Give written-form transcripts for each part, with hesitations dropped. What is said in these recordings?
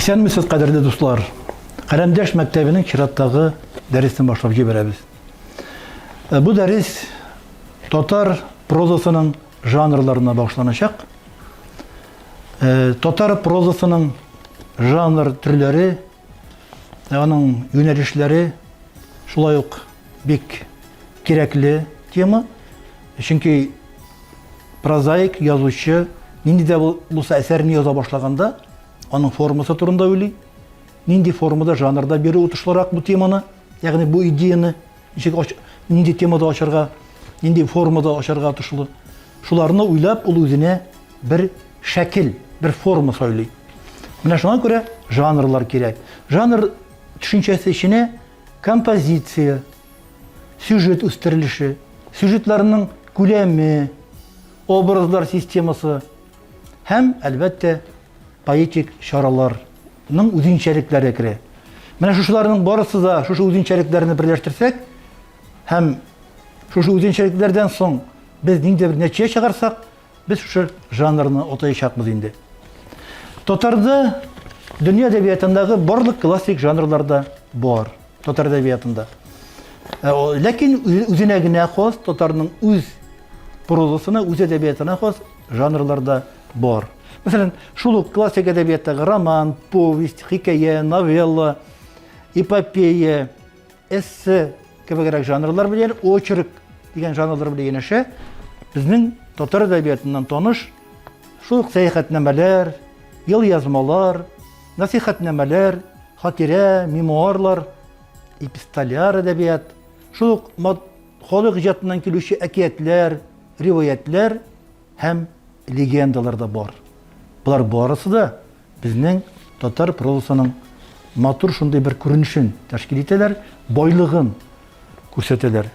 Исәнмесез, кадерле дуслар! Каләмдәш мәктәбенең чираттагы дәресен башлап җибәрәбез. Э, бу дәрес татар прозасының жанрларына багышланачак. Э, татар прозасының жанр төрләре, э, аның юнәлешләре шулай ук бик кирәкле тема. Чөнки прозаик, язучы нинди дә булса әсәрне яза башлаганда, аның формасы турында уйлый. Нинди формада, жанрда бирү отышлырак бу теманы, ягъни бу идеяне ничек ач, нинди темада ачарга, нинди формада ачарга отышлы. Шуларны уйлап, ул үзенә бер шәкел, бер форма сайлый. Менә шуңа күрә жанрлар кирәк. Жанр төшенчәсе эченә композиция, сюжет үстерелеше, сюжетларның күләме, образлар системасы һәм, әлбәттә, поэтик чараларның үзенчәлекләре керә. Менә шушыларның барысы да шушы үзенчәлекләрне берләштерсәк һәм шушы үзенчәлекләрдән соң без нинди бер нәтиҗә чыгарсак, Без шушы жанрны атаячакбыз инде. Татарда дөнья әдәбиятындагы барлык классик жанрлар да бар татар әдәбиятында. Э, ләкин үзенә генә хас татарның үз прозасына, үз әдәбиятына хас жанрлар да бар. Мәсәлән, шул ук классик әдәбияттагы роман, повесть, хикәя, новелла, эпопея, эссе кебегрәк жанрлар белән, очерк дигән жанрлар белән янәшә безнең татар әдәбиятыннан таныш шул ук сәяхәтнамәләр, елъязмалар, насыйхәтнамәләр, хатирә, мемуарлар, эпистоляр әдәбият, шул ук халык иҗатыннан килүче әкиятләр, риваятьләр һәм легендалар да бар. Болар барысы да безнең татар прозасының матур шундый бер күренешен тәшкил итәләр, байлыгын күрсәтәләр.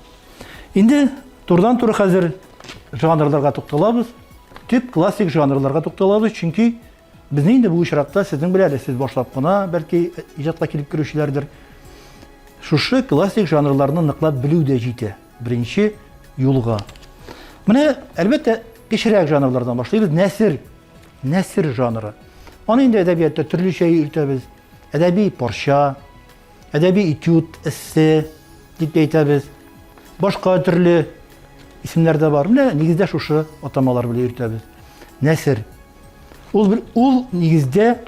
Инде турыдан-туры хәзер жанрларга тукталабыз. Төп классик жанрларга тукталабыз, чөнки безнең инде бу очракта сезнең белән әле сез башлап кына, бәлки иҗатка килеп керүчеләрдер. Шушы классик жанрларны ныклап белү дә җитә. Беренче юлга. Менә, әлбәттә, кечерәк жанрлардан башлыйбыз. Нәсер. Нәсер жанры. Аны инде әдәбиятта төрлечә йөртәбез. Әдәби парча, әдәби этюд, эссе дип әйтәбез. Башка төрле исемнәр дә бар. Менә нигездә шушы атамалар белән йөртәбез. Нәсер. Ул бер ул нигездә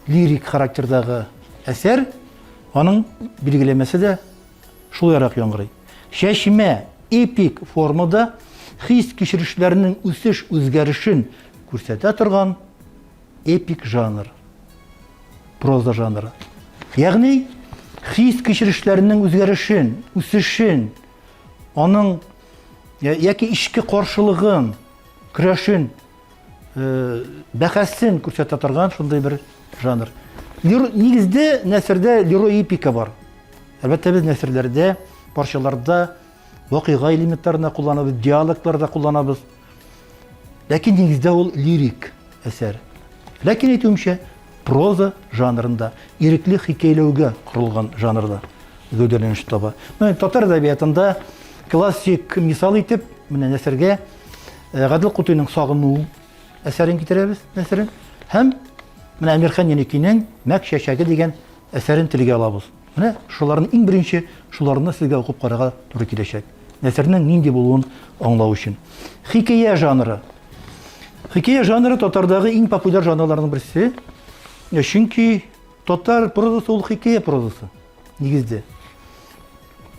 лирик характердагы әсәр, аның билгеләмәсе дә шулайрак яңгырый. Чәчмә эпик формада хис-кичерешләрнең үсеш-үзгәрешен күрсәтә торган эпик жанр, проза жанры. Ягъни хис-кичерешләрнең үзгәрешен, үсешен, аның яки эчке каршылыгын, көрәшен Э, бәхәсен күрсәтә торган шундый бер жанр. Нигездә нәсердә лироэпика бар. Әлбәттә, без нәсерләрдә, парчаларда вакыйга элементларын да кулланабыз, диалоглар да кулланабыз. Ләкин нигездә ул лирик әсәр. Ләкин әйтүемчә, проза жанрында, ирекле хикәяләүгә корылган жанрда гәүдәләнеш таба. Менә татар әдәбиятында классик мисал итеп, менә нәсергә Э, Гадел Кутуйның Сагыну әсәрен китерәбез, нәсерен. Һәм менә Әмирхан Еникинең Мәк чәчәге дигән әсәрен телгә алабыз. Менә шуларны иң беренче шуларны сезгә укып карарга туры киләчәк. Нәсернең нинди булуын аңлау өчен. Хикәя жанры. Хикәя жанры татардагы иң популяр жанрларның берсе. Э, чөнки татар прозасы ул хикәя прозасы нигездә.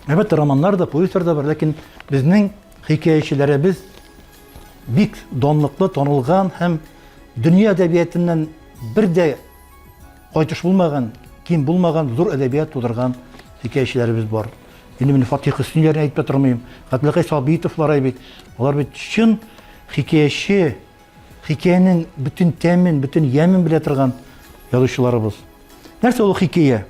Әлбәттә, романнар да, повестьлар да бар, ләкин безнең хикәячеләребез бик данлыклы, танылган һәм дөнья әдәбиятыннан бер дә кайтыш булмаган, ким булмаган зур әдәбият тудырган хикәячеләребез бар. Инде мин Фатих Хөсниләрне әйтеп тә тормыйм, Габделхәй Сабитовлар бит, алар бит чын хикәяче, хикәянең бөтен тәмен, бөтен ямен белә торган язучыларыбыз. Нәрсә ул хикәя?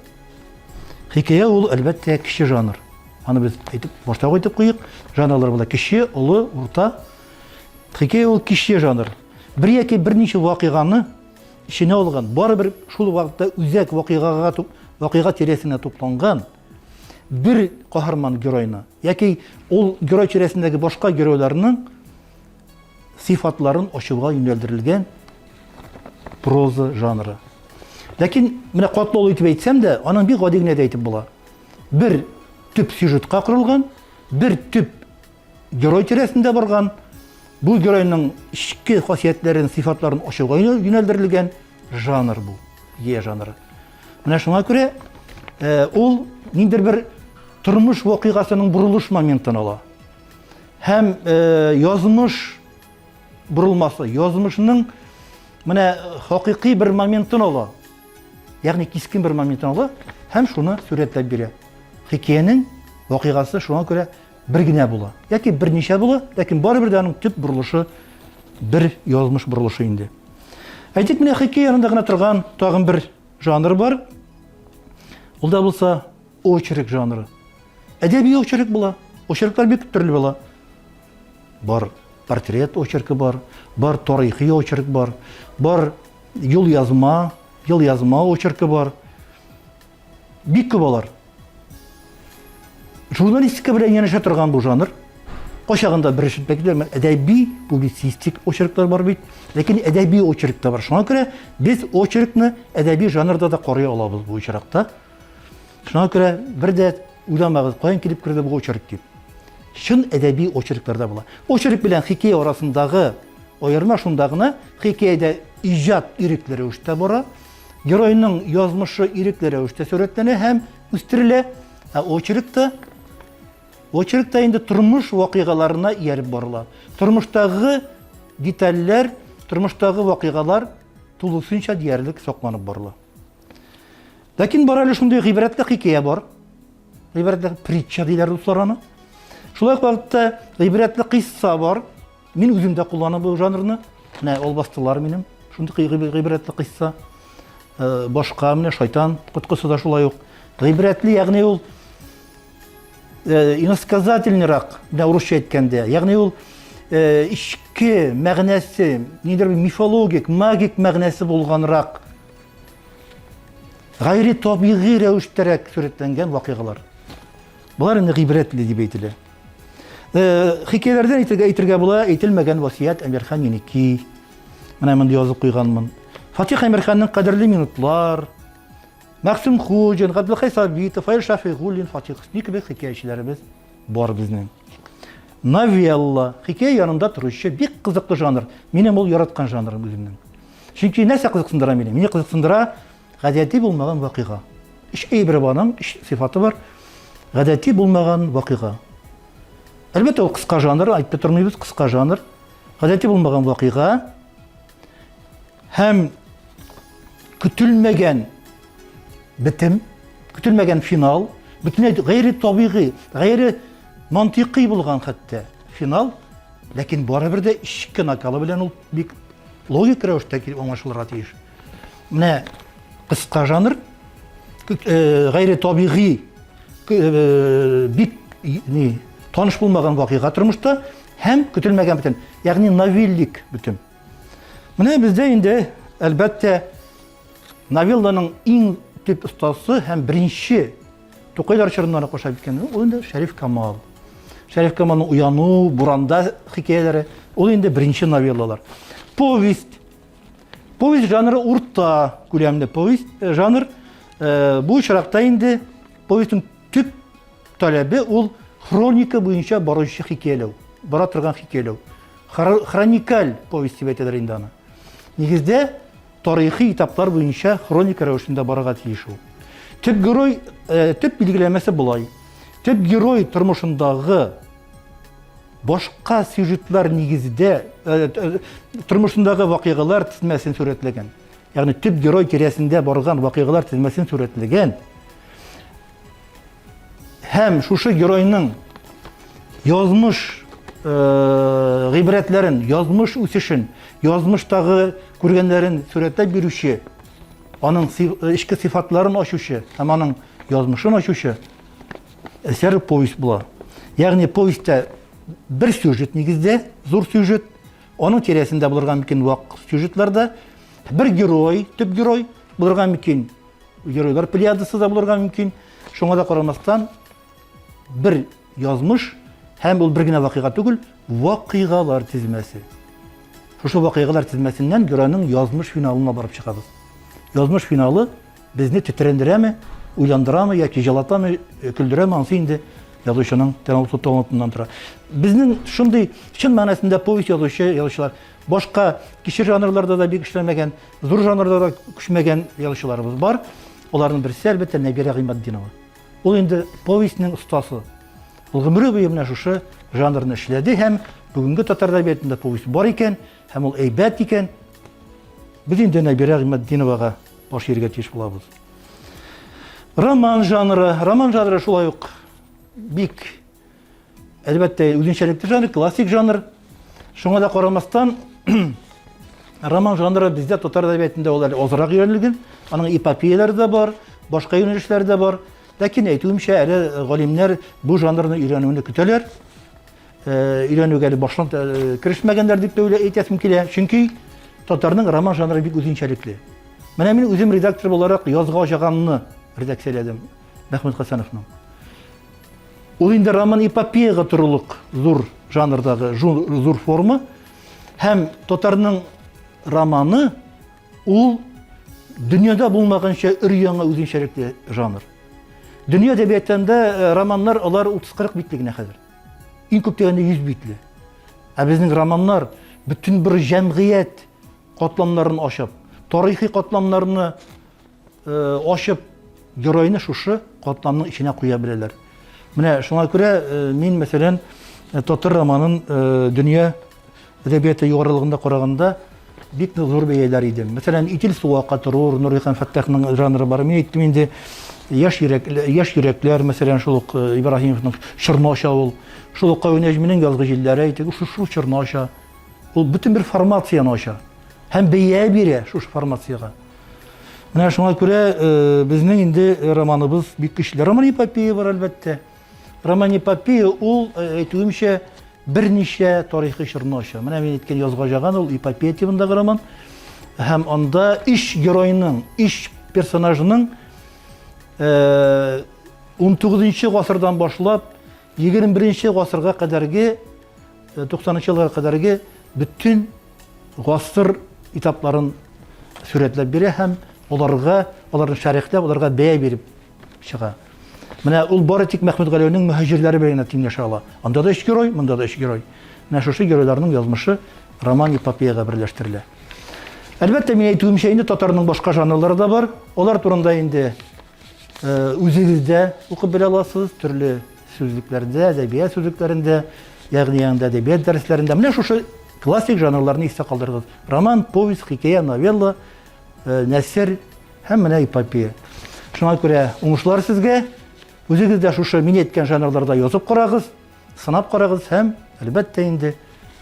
Хикәя ул, әлбәттә, кече жанр. Аны без әйтеп, башта ук әйтеп куйык. Жанрлар була кече, олы, урта. Хикәя ул кече жанр. Бер яки берничә вакыйганы эченә алган, барыбер шул вакытта үзәк вакыйгага вакыйга тирәсенә тупланган бер каһарман геройны яки ул герой тирәсендәге башка геройларның сыйфатларын ачуга юнәлдерелгән проза жанры. Ләкин менә катлаулы итеп әйтсәм дә, аның бик гади генә дә әйтеп була. Бер төп сюжетка корылган, бер төп герой тирәсендә барган, бу геройның эчке хасиятләрен, сыйфатларын ачуга юнәлдерелгән жанр бу, хикәя жанры. Менә шуңа күрә э, ул ниндидер бер тормыш вакыйгасының борылыш моментын ала. Һәм э, язмыш борылмасы, язмышның менә хакыйкый бер моментын ала. Ягъни кискен бер моментын ала һәм шуны сурәтләп бирә. Хикәянең вакыйгасы шуңа күрә бер генә була. Яки берничә була, ләкин барыбер дә аның төп борылышы бер язмыш борылышы инде. Әйтик, менә хикәя янында гына торган тагын бер жанр бар. Ул да булса очерк жанры. Әдәби очерк була. Очерклар бик төрле була. Бар портрет очеркы бар, бар тарихи очерк бар, бар юл язма, ел язма очеркы бар. Бик күп алар. Журналистика белән янәшә торган бу жанр. Кайчагында бер бәлки әдәби, публицистик очерклар бар бит, ләкин әдәби очерк та бар. Шуңа күрә без очеркны әдәби жанрда да карый алабыз бу очракта. Шуңа күрә бер дә уйламагыз, каян килеп керде бу очерк дип. Чын әдәби очерклар да була. Очерк белән хикәя арасындагы аерма шунда гына, хикәядә иҗат ирекле рәвештә бара, геройның язмышы ирекле рәвештә сурәтләнә һәм үстерелә, ә очеркта очеркта инде тормыш вакыйгаларына ияреп барыла. Тормыштагы детальләр, тормыштагы вакыйгалар тулысынча диярлек сакланып барыла. Ләкин бар әле шундый гыйбрәтле хикәя бар. Гыйбрәтле притча диләр руслар аны. Шулай ук вакытта гыйбрәтле кыйсса бар. Мин үзем дә кулланам бу жанрны. Менә албастылар минем. Шундый гыйбрәтле кыйсса. Э, башка менә шайтан коткысы да шулай ук. Гыйбрәтле, ягъни ул э, иносказательныйрак, менә урысча әйткәндә, ягъни ул э, эчке мәгънәсе, ниндидер мифологик, магик мәгънәсе булганрак гайри табигый рәвештәрәк сурәтләнгән вакыйгалар. Болар инде гыйбрәтле дип әйтелә. Э, хикәяләрдән әйтергә, әйтергә була, әйтелмәгән васыять Әмирхан Еники. Менә монда язып куйганмын. Фатих Әмирханның кадерле минутлар, Мәгъсүм Хуҗин, Габделхәй Сабитов, Фаил Шафигуллин, Фатих Хөсни кебек хикәячеләребез бар безнең. Новелла, хикәя янында торучы бик кызыклы жанр. Минем ул яраткан жанрым үземнең. Чөнки нәрсә кызыксындыра мине? Мине кызыксындыра Гадәти булмаган вакыйга. Өч әйбер бар аның, өч сыйфаты бар. Гадәти булмаган вакыйга. Әлбәттә, ул кыска жанр, әйтеп тормыйбыз, кыска жанр. Гадәти булмаган вакыйга һәм көтелмәгән бетем, көтелмәгән финал, бөтенләй гайре табигый, гайре мантыйкый булган хәтта финал, ләкин барыбер дә эчке накалы белән ул бик логик рәвештә килеп аңлашылырга тиеш. Менә кыска жанр, э, гайре табигый, э, бик ни, таныш булмаган вакыйга тормышта һәм көтелмәгән бөтен, ягъни новеллик бөтен. Менә бездә инде, әлбәттә, новелланың иң төп остасы һәм беренче Тукайлар чорыннан ук башлап киткән, ул инде Шәриф Камал. Шәриф Камалның Уяну, Буранда хикәяләре, ул инде беренче новеллалар. Повесть. Повесть жанры урта күләмле повесть э, жанр. Э, бу очракта инде повестьның төп таләбе ул хроника буенча баручы хикәяләү, бара торган хикәяләү. Хроникаль повесть дип әйтәләр инде аны. Нигездә тарихи этаплар буенча хроника рәвешендә барырга тиеш ул. Төп герой, э, төп билгеләмәсе болай. Төп герой тормышындагы башка сюжетлар нигездә э, э, тормышындагы вакыйгалар тезмәсен сурәтләгән. Ягъни төп герой тирәсендә барган вакыйгалар тезмәсен сурәтләгән. Һәм шушы геройның язмыш э, гыйбрәтләрен, язмыш үсешен, язмыштагы күргәннәрен сурәтләп бирүче, аның эчке сыйфатларын ачучы һәм аның язмышын ачучы әсәр повесть була. Ягъни повестьтә бер сюжет нигездә, зур сюжет, аның тирәсендә булырга мөмкин вак сюжетлар да, бер герой, төп герой булырга мөмкин, геройлар плеядасы да булырга мөмкин. Шуңа да карамастан, бер язмыш һәм ул бер генә вакыйга түгел, вакыйгалар тезмәсе. Шушы вакыйгалар тезмәсеннән геройның язмыш финалына барып чыгабыз. Язмыш финалы безне тетрәндерәме, уйландырамы яки җылатамы, э, көлдерәме, ансы инде язучының талантыннан тора. Безнең шундый чын мәгънәсендә повесть язучы язучылар башка кече жанрларда да бик эшләмәгән, зур жанрларда да күчмәгән язучыларыбыз бар. Аларның берсе, әлбәттә, Нәбирә Гыйматдинова. Ул инде повестьнең остасы. Ул гомере буе менә шушы жанрны эшләде һәм бүгенге татар әдәбиятында повесть бар икән, һәм ул әйбәт икән, без инде Нәбирә Гыйматдиновага баш ияргә тиеш булабыз. Роман жанры, роман жанры шулай ук бик әлбәттә үзенчәлекле жанр, классик жанр. Шуңа да карамастан, роман жанры бездә татар әдәбиятында ул әле азрак өйрәнелгән. Аның эпопеяләре дә бар, башка юнәлешләре дә бар. Ләкин әйтүемчә, әле галимнәр бу жанрны өйрәнүне көтәләр. Э, өйрәнүгә әле башлап э, керешмәгәннәр дип тә әйтәсем килә. Чөнки татарның роман жанры бик үзенчәлекле. Менә мин үзем редактор буларак Язга аҗаганны редакцияләдем Мәхмүт Хәсәновның. Ул инде роман эпопеяга торырлык зур жанрдагы зур форма. Һәм татарның романы ул дөньяда булмаганча өр-яңа үзенчәлекле жанр. Дөнья әдәбиятында э, романнар алар 30-40 битле генә хәзер. Иң күп дигәндә 100 битле. Ә безнең романнар бөтен бер җәмгыять катламнарын ачып, тарихи катламнарны Э, ачып геройны шушы катламның эченә куя беләләр. Менә шуңа күрә э, мин, мәсәлән, э, татар романын дөнья әдәбияты югарылыгында караганда бик нык зур бәяләр идем. Мәсәлән, Итил суы ака торур, Нурихан Фәттахның жанры бар. Мин әйттем инде, яшь йөрәк, яшь йөрәкләр, мәсәлән, шул ук Ибраһимовның чорны ача ул. Шул ук Каюм Нәҗминең язгы җилләре, әйтик, шул чорны ача. Ул бөтен бер формацияне ача һәм бәя бирә шушы формациягә. Менә шуңа күрә э, безнең инде романыбыз бик көчле. Роман эпопея бар әлбәттә. Роман эпопея ул э, әйтүемчә берничә тарихи чорны ача. Менә мин әйткән Язга җаган ул эпопея тибындагы роман. Һәм анда өч геройның, өч персонажның э, 19 гасырдан башлап 21 гасырга кадәрге 90 елларга кадәрге бөтен гасыр этапларын сурәтләп бирә һәм аларга, аларны шәрехләп, аларга бәя биреп чыга. Менә ул бары тик Мәхмүт Галәүнең мөһаҗирләре белән генә тиңләшә ала. Анда да өч герой, монда да өч герой. Менә шушы геройларның язмышы роман-эпопеяга берләштерелә. Әлбәттә, мин әйтүемчә, инде татарның башка жанрлары да бар. Алар турында инде э, үзегез дә укып белә аласыз, төрле сүзлекләрдә, әдәбият сүзлекләрендә, ягъни анда әдәбият дәресләрендә. Менә шушы классик жанрларны истә калдырыгыз. Роман, повесть, хикәя, новелла, э, нәсер һәм менә эпопея. Шуңа күрә уңышлар сезгә. Үзегез дә шушы мин әйткән жанрларда язып карагыз, сынап карагыз һәм, әлбәттә инде,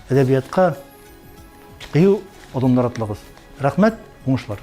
әдәбиятка кыю адымнар атлагыз. Рәхмәт, уңышлар.